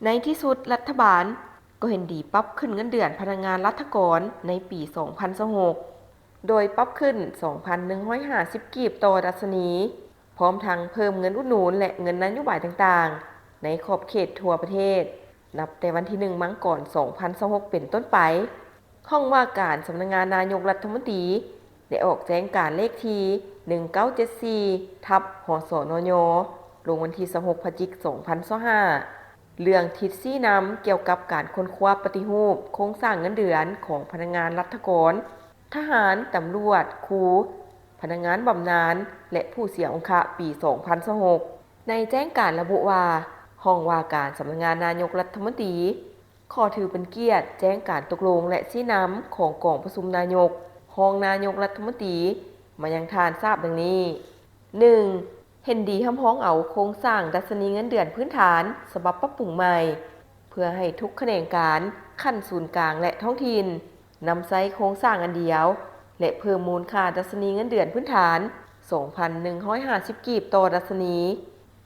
ໃນທີ່ສຸດລັດຖະບານກໍເຫັນດີປັບຂຶ້ນເງິນເດືອນພະນັກງານລັດຖະກອນໃນປີສອງພັນຊາວຫົກ ໂດຍປັບຂຶ້ນສອງພັນໜຶ່ງຮ້ອຍຫ້າສິບກີບຕໍ່ດັດຊະນີ, ພ້ອມທັງເພີ່ມເງິນອຸດໜູນ ແລະ ເງິນນະໂຍບາຍຕ່າງໆ ໃນຂອບເຂດທົ່ວປະເທດ ນັບແຕ່ວັນທີໜຶ່ງມັງກອນສອງພັນຊາວຫົກເປັນຕົ້ນໄປ. ຫ້ອງວ່າການສຳນັກງານນາຍົກລັດຖະມົນຕີ ໄດ້ອອກແຈ້ງການເລກທີໜຶ່ງເກົ້າເຈັດສີ່ ທັບ ຫສນຍ ລົງວັນທີຊາວຫົກ ພະຈິກ ສອງພັນຊາວຫ້າ ເລື່ອງທິດຊີ້ນຳກ່ຽວກັບການຄົ້ນຄວ້າປະຕິຮູບໂຄງສ້າງເງິນເດືອນຂອງພະນັກງານລັດຖະກອນ, ທະຫານ, ຕຳຫຼວດ, ຄູ, ພະນັກງານບຳນານ ແລະ ຜູ້ເສຍອົງຄະ ປີສອງພັນຊາວຫົກ. ໃນແຈ້ງການລະບຸວ່າ ຫ້ອງວ່າການສຳນັກງານນາຍົກລັດຖະມົນຕີ ຂໍຖືເປັນກຽດແຈ້ງການຕົກລົງ ແລະ ຊີ້ນຳຂອງກອງປະຊຸມນາຍົກ, ຮອງນາຍົກລັດຖະມົນຕີ ມາຍັງທ່ານຊາບດັ່ງນີ້: ໜຶ່ງ, ເຫັນດີຮັບຮອງເອົາໂຄງສ້າງດັດຊະນີເງິນເດືອນພື້ນຖານສະບັບປັບປຸງໃໝ່ ເພື່ອໃຫ້ທຸກຂະແໜງການຂັ້ນສູນກາງ ແລະ ທ້ອງຖິ່ນ ນຳໃຊ້ໂຄງສ້າງອັນດຽວ ແລະ ເພີ່ມມູນຄ່າດັດຊະນີເງິນເດືອນພື້ນຖານສອງພັນໜຶ່ງຮ້ອຍຫ້າສິບກີບຕໍ່ດັດຊະນີ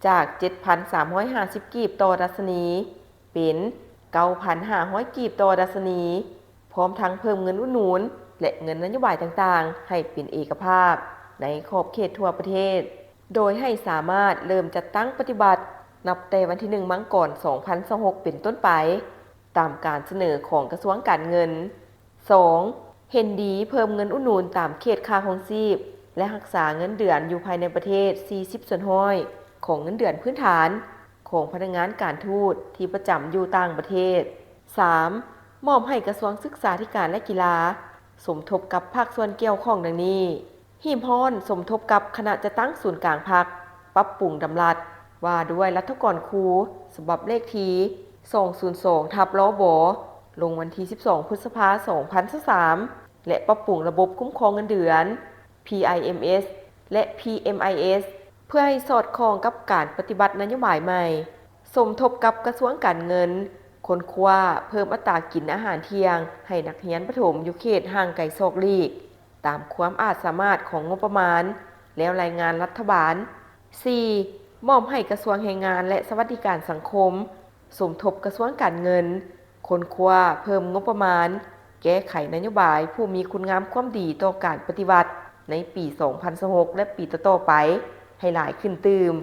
ຈາກເຈັດພັນສາມຮ້ອຍຫ້າສິບກີບຕໍ່ດັດຊະນີ ເປັນເກົ້າພັນຫ້າຮ້ອຍກີບຕໍ່ດັດຊະນີ, ພ້ອມທັງເພີ່ມເງິນອຸດໜູນ ແລະ ເງິນນະໂຍບາຍຕ່າງໆ ໃຫ້ເປັນເອກະພາບໃນຂອບເຂດທົ່ວປະເທດ, ໂດຍໃຫ້ສາມາດເລີ່ມຈັດຕັ້ງປະຕິບັດ ນັບແຕ່ວັນທີໜຶ່ງມັງກອນສອງພັນຊາວຫົກເປັນຕົ້ນໄປ, ຕາມການສະເໜີຂອງກະຊວງການເງິນ. ສອງ, ເຫັນດີເພີ່ມເງິນອຸດໜູນຕາມເຂດຄ່າຄອງຊີບ ແລະ ຮັກສາເງິນເດືອນຢູ່ພາຍໃນປະເທດສີ່ສິບສ່ວນຮ້ອຍຂອງເງິນເດືອນພື້ນຖານຂອງພະນັກງານການທູດທີ່ປະຈຳຢູ່ຕ່າງປະເທດ. ສາມ, ມອບໃຫ້ກະຊວງສຶກສາທິການ ແລະ ກິລາ ສົມທົບກັບພາກສ່ວນກ່ຽວຂ້ອງດັ່ງນີ້: ຮີບຮ້ອນສົມທົບກັບຄະນະຈັດຕັ້ງສູນກາງພັກ ປັບປຸງດຳລັດວ່າດ້ວຍລັດຖະກອນຄູ ສະບັບເລກທີສອງສູນສອງ ທັບ ລບ ລົງວັນທີສິບສອງ ພຶດສະພາ ສອງພັນຊາວສາມ ແລະ ປັບປຸງລະບົບຄຸ້ມຄອງເງິນເດືອນ PIMS ແລະ PMIS ເພື່ອໃຫ້ສອດຄ່ອງກັບການປະຕິບັດນະໂຍບາຍໃໝ່. ສົມທົບກັບກະຊວງການເງິນ ຄົ້ນຄວ້າເພີ່ມອັດຕາກິນອາຫານທ່ຽງໃຫ້ນັກຮຽນປະຖົມຢູ່ເຂດຫ່າງໄກສອກຫຼີກ ຕາມຄວາມອາດສາມາດຂອງງົບປະມານ ແລ້ວລາຍງານລັດຖະບານ. ສີ່, ມອບໃຫ້ກະຊວງແຮງງານ ແລະ ສະຫວັດດີການສັງຄົມ ສົມທົບກະຊວງການເງິນ ຄົ້ນຄວ້າເພີ່ມງົບປະມານ ແກ້ໄຂນະໂຍບາຍຜູ້ມີຄຸນງາມຄວາມດີຕໍ່ການປະຕິວັດໃນປີສອງພັນຊາວຫົກ ແລະ ປີຕໍ່ໆໄປ ໃຫ້ຫຼາຍຂຶ້ນຕື່ມ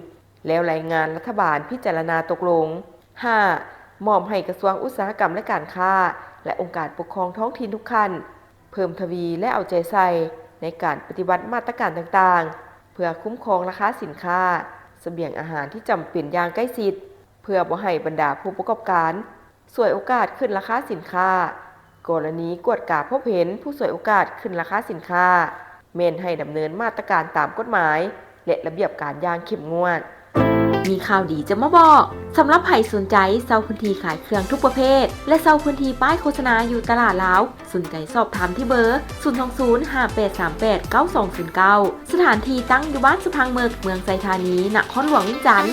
ແລ້ວລາຍງານລັດຖະບານພິຈາລະນາຕົກລົງ. ຫ້າ, ມອບໃຫ້ກະຊວງອຸດສາຫະກຳ ແລະ ການຄ້າ ແລະ ອົງການປົກຄອງທ້ອງຖິ່ນທຸກຂັ້ນ ເພີ່ມທະວີ ແລະ ເອົາໃຈໃສ່ໃນການປະຕິບັດມາດຕະການຕ່າງໆ ເພື່ອຄຸ້ມຄອງລາຄາສິນຄ້າ, ສະບຽງອາຫານທີ່ຈຳເປັນຢ່າງໃກ້ຊິດ ເພື່ອບໍ່ໃຫ້ບັນດາຜູ້ປະກອບການສວຍໂອກາດຂຶ້ນລາຄາສິນຄ້າ. ກໍລະນີກວດກາພົບເຫັນຜູ້ສວຍໂອກາດຂຶ້ນລາຄາສິນຄ້າ ແມ່ນໃຫ້ດຳເນີນມາດຕະການຕາມກົດໝາຍ ແລະ ລະບຽບການຢ່າງເຂັ້ມງວດ. ມີຂ່າວດີຈະມາບອກ. ສຳລັບໃຜສົນໃຈເຊົ່າພື້ນທີ່ຂາຍເຄື່ອງທຸກປະເພດ ແລະ ເຊົ່າພື້ນທີ່ປ້າຍໂຄສະນາຢູ່ຕະຫຼາດລາວ, ສົນໃຈສອບຖາມທີ່ເບີ ສູນສອງສູນ ຫ້າແປດສາມແປດ ເກົ້າສອງສູນເກົ້າ. ສະຖານທີ່ຕັ້ງຢູ່ບ້ານສະພັງເມິກ, ເມືອງໄຊທານີ, ນະຄອນຫຼວງວຽງຈັນ.